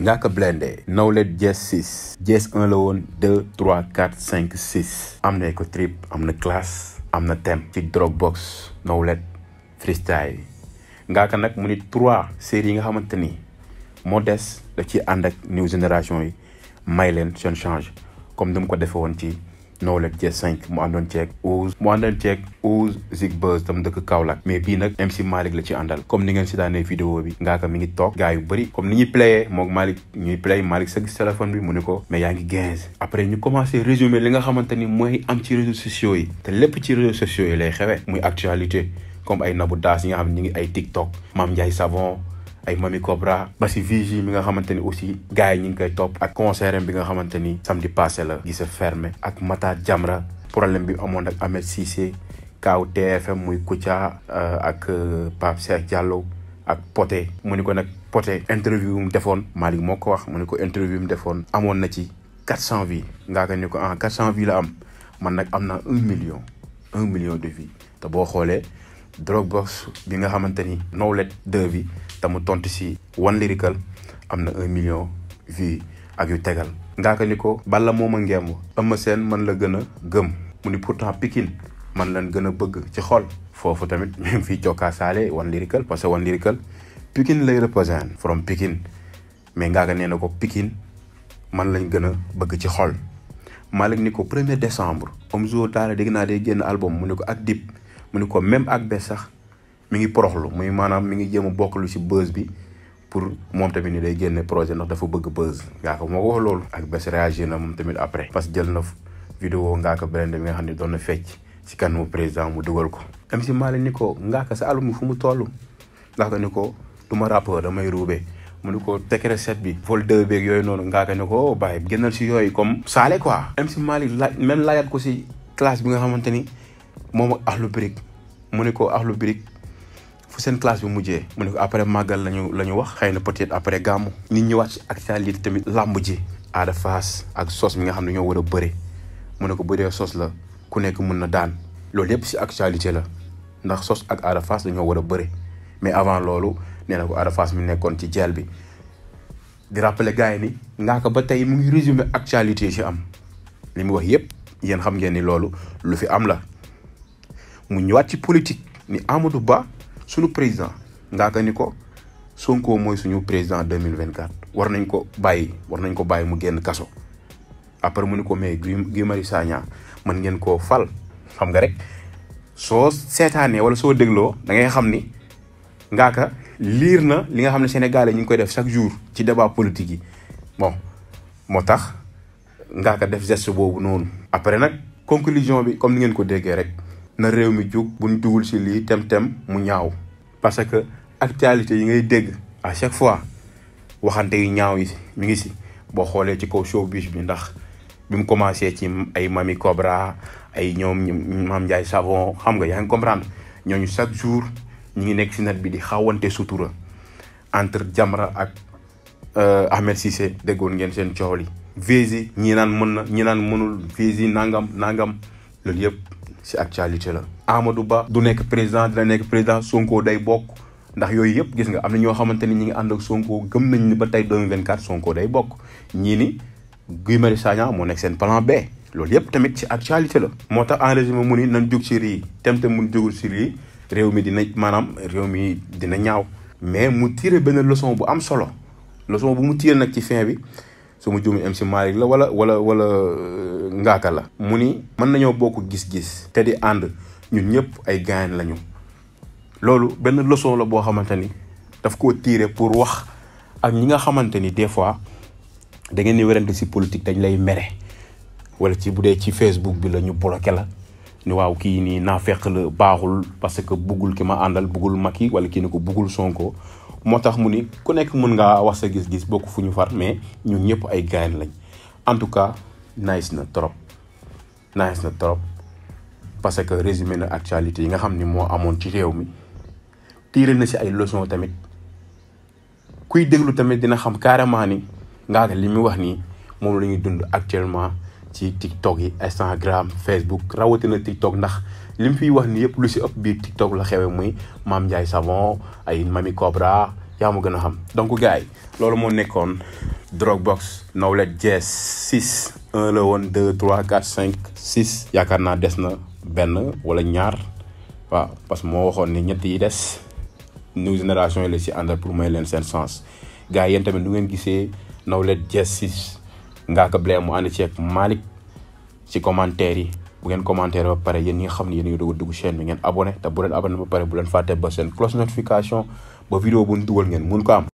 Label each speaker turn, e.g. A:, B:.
A: Ngaaka Blinde Nowlet Jazz 6 Jazz 1 la woon 2 3 4 5 6 am na ko trip am na classe am na thème ci Dropbox Nowlet freestyle Ngaaka nag mu ni 3 séries yi nga xamante ni moo des da ci ànd ak new génération yi may leen seen change comme ni mu ko defee woon ci Nowlet Jazz 5 mu àndoon ceeg Ouz Zik Buzz tam dëkk Kaolack mais bii nag MC Malick la ci àndal comme ni ngeen si daanee vidéo bi Ngaaka mi ngi toog gars yu bëri comme ni ñuy playé moom Malick ñuy play Malick sa gis téléphone bi mu ne ko mais yaa ngi 15 après ñu commencé résumer li nga xamante ni mooy am ci réseaux sociaux yi te lépp ci réseaux sociaux yi lay xewee muy actualité comme ay Nabou Das yi nga xam ne ñu ngi ay TikTok Mame Ndiaye Savon ay Mamy Cobra ba si VJ mi nga xamante ni aussi gars yi ñu ngi koy topp ak concert bi nga xamante ni samedi passé la gisa fermé ak Mata Jamra problème bi amoon ak Ahmed Cissé kaaw TFM muy Kouthia ak Pape Cheikh Diallo ak Poté mu ni ko nag Poté interview mu defoon Malick moo ko wax mu ni ko interview mu defoon amoon na ci 400 vues Ngaaka ni ko 400 vues la am man nag am na 1 million de vues te boo xoolee Dropbox bi nga xamante ni Nowlet 2 bi te mu tontu si One Lyrical am na 1 million vues ak yu tegal Ngaaka ni ko Balla moom a ngemb Eumeu Sène man la gën a gëm mu ni pourtant Pikine man lañ gën a bëgg ci xol foofu tamit ñu ngi fiy jokkaa saale One Lyrical parce que One Lyrical Pikine lay représente from Pikine mais Ngaaka nee na ko Pikine man lañ gën a bëgg ci xol Malick ni ko 1er décembre Omzo Dollar dégg naa day génn album mu ni ko ak Dip mu ni ko même ak bes sax mi ngi poroxlu muy maanaam mi ngi jéem a bokklu si buzz bi pour moom tamit ni day génne projet ndax dafa bëgg buzz Ngaaka moo ko wax loolu ak bes réagir na moom tamit après parce que jël na vidéo Ngaaka Blinde bi nga xam ne doon na fecc si kanamu président mu dugal ko MC Malick ni ko Ngaaka sa album fu mu toll Ngaaka ni ko du ma rappeur damay ruubee mu ni ko Tekere 7 bi vol 2 beeg yooyu noonu Ngaaka ni ko bàyyi génnal si yooyu comme saale quoi MC Malick même laajat ko si classe bi nga xamante ni moom ak Akhlou Brick mu ni ko Akhlou Brick fu seen classe bi mujjee mu ne ko après màggal la ñu wax xëy na peut-être après gàmmu nit ñi wàcc actualité tamit làmb ji Ada Fass ak sos mi nga xam ne ñoo war a bëre mu ne ko bëree sos la ku nekk mën na daan loolu yëpp si actualité la ndax sos ak Ada Fass dañoo war a bëre mais avant loolu nee na ko Ada Fass mi nekkoon ci jeel bi di rappeler gars yi ni Ngaaka ba tey mu ngi résumé actualité si am li mu wax yëpp yéen xam ngeen ni loolu lu fi am la mu ñëwaat ci politique ni Amadou Ba suñu président Ngaaka ni ko Sonko mooy suñu président 2024 war nañ ko bàyyi mu génn kaso après mu ni ko mais Guy Marius Sagna mën ngeen koo fal xam nga rek soo seetaanee wala soo dégloo da ngay xam ni Ngaaka liir na li nga xam ne Sénégalais ñu ngi koy def chaque jour ci débat politique yi bon moo tax Ngaaka def geste boobu noonu après nag conclusion bi comme ni ngeen ko déggee rek na réew mi jug buñ dugul si lii tem mu ñaaw parce que actualité yi ngay dégg à chaque fois waxante yu ñaaw yi mi ngi si boo xoolee ci kaw showbiz bi ndax bi mu commencé ci ay Mamy Cobra ay ñoom Mame Ndiaye Savon xam nga yaa ngi comprendre ñooñu chaque jour ñi ngi nekk si net bi di xawante sutura entre Jamra ak Ahmed Cissé déggoon ngeen seen coow li Vesi ñi naan mën na ñi naan mënul Vesi nangam loolu yëpp si actualité la Amadou Ba du nekk président dina nekk président Sonko day bokk ndax yooyu yëpp gis nga am na ñoo xamante ni ñi ngi ànd ak Sonko gëm nañ ni ba tey 2024 Sonko day bokk ñii ni Guy Marius Sagna moo nekk seen plan B loolu yëpp tamit ci actualité la moo tax en résumé mu ni nañ jóg si rii tem mun jógul si rii réew mi dina ñaaw mais mu tiré benn leçon bu am solo leçon bu mu tiré nag ci fin bi su ma juumee MC Malick la wala Ngaaka la mu ni mën nañoo bokk gis-gis te di ànd ñun ñëpp ay gaañ lañu loolu benn leçon la boo xamante ni daf koo tiré pour wax ak ñi nga xamante ni des fois da ngeen di werante si politique dañ lay mere wala ci bu dee ci Facebook bi la ñu bloqué la ni waaw kii nii naa fekk la baaxul parce que buggul ki ma àndal buggul Macky wala kii ni ko buggul Sonko moo tax mu ni ku nekk mën ngaa wax sa gis-gis bokk fu ñu far mais ñun ñëpp ay gaañ lañ en tout cas nice na trop parce que résumé na actualité yi nga xam ni moo amoon ci réew mi tiré na si ay leçons tamit kuy déglu tamit dina xam carrément ni Ngaaka li muy wax nii moom la ñuy dund actuellement ci TikTok yi Instagram Facebook rawatina TikTok ndax li mu fiy wax ni yëpp lu si ëpp biir TikTok la xewe muy Mame Ndiaye Savon ay Mamy Cobra yaa ma gën a xam. donc gars yi loolu moo nekkoon Dropbox Nowlet Jazz 6 1 la woon 2 3 4 5 6 yaakaar naa des na benn wala ñaar waaw parce que moo waxoon ni ñett yi des new génération yi la si àndal pour may leen seen sens. gars yi yéen tamit nu ngeen gisee Nowlet Jazz 6 Ngaaka Blinde mu ànd ci ak Malick ci commentaire yi. bu ngeen commentaire ba pare yéen ñi nga xam ne yéen a ngi dugg chaîne bi ngeen abonné te bu leen abonné ba pare bu leen fàtte ba seen cloche notification ba vidéo bu ñu dugal ngeen mun ko am.